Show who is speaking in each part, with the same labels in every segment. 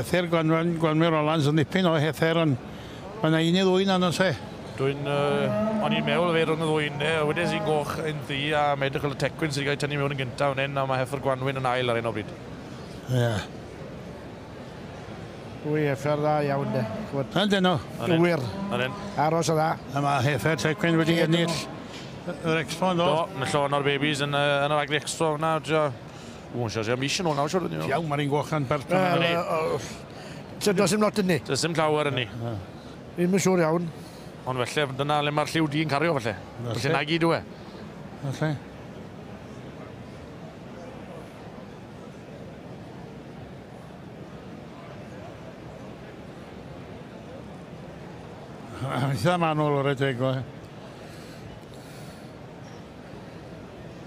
Speaker 1: Hether Gwanwyn Rolands yn ddipyn o hether, ond mae yna un i ddwy na nos e.
Speaker 2: Dwi'n, o'n i'n meddwl fe rhwng y ddwy un, wedes i'n goch yn ddu a mae edrych fel y Tecwyn sydd wedi cael ei tynnu mewn yn gyntaf fan hyn, a mae Heffer Gwanwyn yn ail ar hyn o bryd.
Speaker 1: Ie. Yeah.
Speaker 3: Wy, heffer dda iawn de.
Speaker 1: Yndyn nhw.
Speaker 3: Gywir. Aros o dda.
Speaker 1: A mae Heffer Tecwyn wedi ennill yr Expo yn do?
Speaker 2: Do, yn llon o'r babies yn yr Agri Expo yna. Ww, siarad am mis yn ôl nawr, siarad.
Speaker 1: Iawn, mae'r un goch yn bert.
Speaker 3: Does dim lot yn ni.
Speaker 2: Does dim llawer yn ni.
Speaker 3: Ddim yn siŵr iawn.
Speaker 2: Ond felly, dyna le mae'r lliw di'n cario felly. Felly na gyd yw e.
Speaker 1: Felly. Eitha manwl o'r edrych o.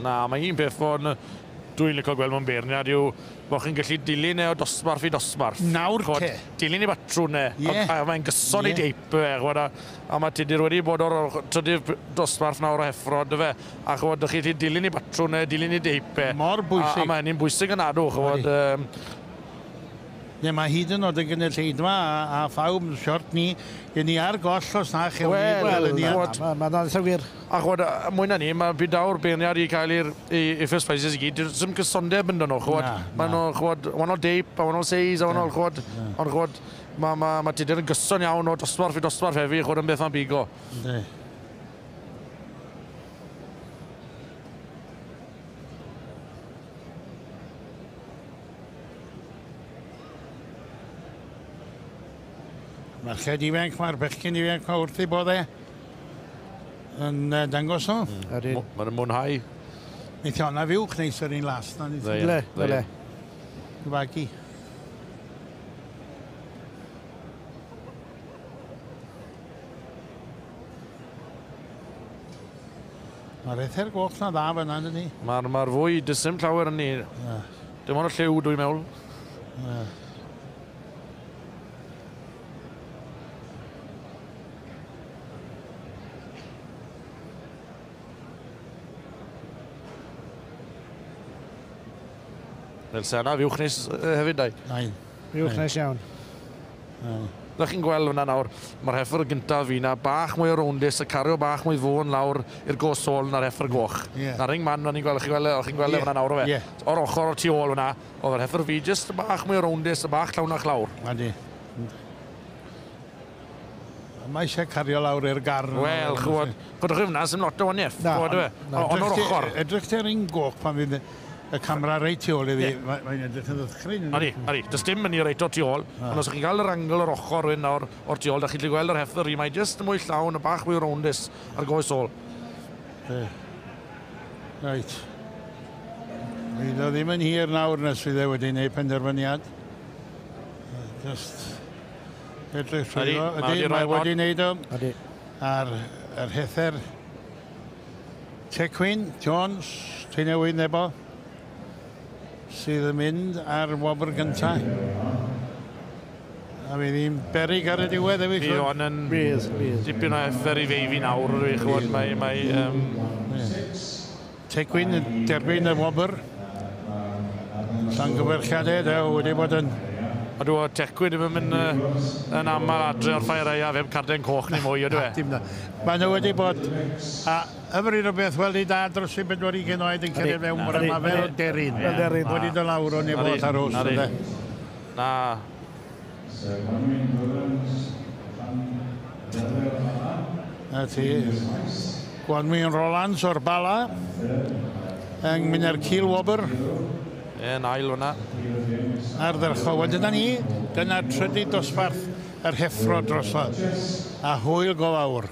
Speaker 2: Na, mae un peth fod dwi'n licio gweld mewn beirniad yw bod chi'n gallu dilyn e o dosbarth i dosbarth.
Speaker 1: Nawr te.
Speaker 2: Dilyn i batrwn e. Yeah. A mae'n gyson i deip e, chwod, a mae Tudur wedi bod o'r trydydd dosbarth nawr o heffrod, fe. A chwod, chi wedi dilyn i batrwn e, dilyn i deip e.
Speaker 1: Mor bwysig.
Speaker 2: A mae hynny'n bwysig yn adw, chwod.
Speaker 1: Ne, mae hyd yn oed y gynulleidfa a phawb siort ni, i ni ar goll os na chewn ni.
Speaker 3: Wel, mae'n eitha wir.
Speaker 2: A chwod, mwy na ni, mae byd daw'r beirniad i cael i'r first prizes i gyd, dim cysondeb yn dyn nhw, chwod. Mae nhw, chwod, wahanol deip, a wahanol seis, a wahanol, chwod, ond chwod, mae Tudur yn gyson iawn o dosbarth i dosbarth hefyd, chwod, yn beth mae'n bigo.
Speaker 1: Yndi. Merched ifanc, mae'r bechgyn ifanc ma wrth ei bod e yn dangos nhw.
Speaker 2: Mae'n mwynhau.
Speaker 1: Neith honna fuwch neis yr un las na.
Speaker 3: Le, le.
Speaker 1: Fagu. Mae'r ether goch na dda fyna, ynddi?
Speaker 2: Mae'r fwy, does dim llawer yn ni. Dim ond y lliw, dwi'n meddwl. Fel Sena, fuwch neis hefyd, dau.
Speaker 1: Nain.
Speaker 3: Fuwch neis iawn.
Speaker 2: Ydych chi'n gweld hwnna nawr, mae'r heffer gyntaf fi na bach mwy o rowndus, y cario bach mwy fôn lawr i'r gos ôl na'r heffer goch. Na'r un man, o'n i'n gweld, chi'n gweld hwnna nawr o fe. O'r ochr o'r tu ôl hwnna, oedd yr heffer fi jyst bach mwy o rowndus, y bach llawnach lawr.
Speaker 1: Ydy. Mae eisiau cario lawr i'r garn.
Speaker 2: Wel, chwod, chwod chi hwnna, sy'n lot o waniaeth. Ond o'r ochr.
Speaker 1: Edrych ti'r un goch pan fydd y camera reit tu ôl iddi, mae'n edrych yn ddychryn.
Speaker 2: Ydy, ydy. Does dim yn i reit o'r tu ôl, ond os chi'n cael yr angle o'r ochr hyn o'r tu ôl, da chi'n gallu gweld yr heffer i, mae jyst mwy llawn, y bach mwy rowndus ar goes ôl.
Speaker 1: Reit. Fydd o ddim yn hir nawr nes fydd e wedi gwneud penderfyniad. Just edrych trwy o. Ydy, mae wedi gwneud o. A'r heffer Tecwyn Jones, Tŷ Newydd Nebo, sydd yn mynd ar wobr gyntaf. A fydd hi'n beryg ar y diwedd hefyd.
Speaker 2: Fydd hon yn dipyn o heffer i feifi nawr, dwi'n chwbod, mae...
Speaker 1: Tecwyn yn derbyn y wobr. Llongyfarchiadau, wedi bod yn...
Speaker 2: Ydw, Tecwyn ddim yn mynd yn aml adre o'r ffair aeaf heb carden coch neu mwy, ydw e?
Speaker 1: Dim na. Maen nhw wedi bod... A yfryd o beth weld i dad dros i 40 oed yn cyrraedd fewn bore yma fel deryn.
Speaker 3: Fel deryn.
Speaker 1: Wedi dod lawr o'n ei fod ar ôl.
Speaker 2: Na.
Speaker 1: Na ti. Gwanwyn Rolands o'r Bala. Yng Ngwynedd Cil Wobr.
Speaker 2: Ie, yn ail hwnna.
Speaker 1: Ardderchog. Wel, dyna ni, dyna trydydd dosbarth yr heffro drosodd. A hwyl go fawr.